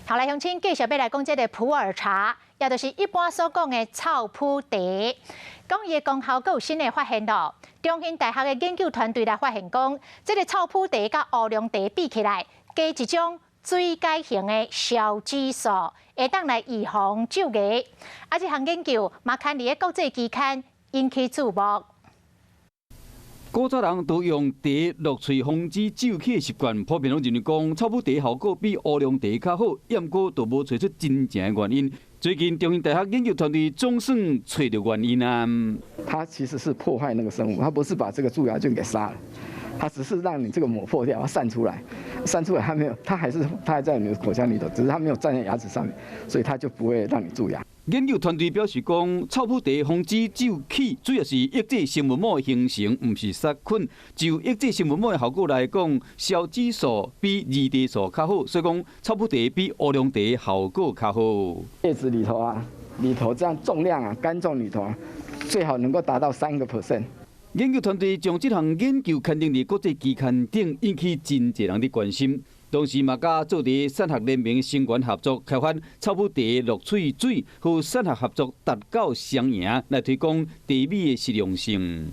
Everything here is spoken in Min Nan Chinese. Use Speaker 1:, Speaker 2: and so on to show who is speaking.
Speaker 1: 好，來鄉親繼續欲來講這个普洱茶，也就是一般所講的草普茶。講伊的功效閣有新的發現囉。中興大學的研究團隊來發現講，這个草普茶佮烏龍茶比起來，加一種水解型的消脂素，會當來預防蛀牙。啊，這項研究嘛刊佇咧國際期刊，引起注目。
Speaker 2: 古早人都用茶落喙防止蛀齒的習慣，普遍攏認為講草普茶效果比烏龍茶較好，毋過都無揣出真正的原因。最近中興大學研究團隊總算揣著原因啊！
Speaker 3: 它其實是破壞那個生物，它不是把這個蛀牙菌給殺了，它只是讓你這個膜破掉，它散出來，散出來它沒有，它還是它還在你的口腔裡頭，只是它沒有站在牙齒上面，所以它就不會讓你蛀牙。
Speaker 2: 研究團隊表示講，草普茶防止蛀齒，主要是抑制生物膜的形成，毋是殺菌。就抑制生物膜的效果來講，消脂素比兒茶素較好，所以講草普茶比烏龍茶效果較好。
Speaker 3: 葉子裡頭啊，裡頭這樣重量啊，乾重裡頭啊，最好能夠達到3個 percent。
Speaker 2: 研究團隊將這項研究刊登佇國際期刊頂，引起真濟人的關心。同時嘛，佮做佇產學聯盟成員合作開發草普茶落喙水，予產學合作達到雙贏，來推廣茶米的實用性。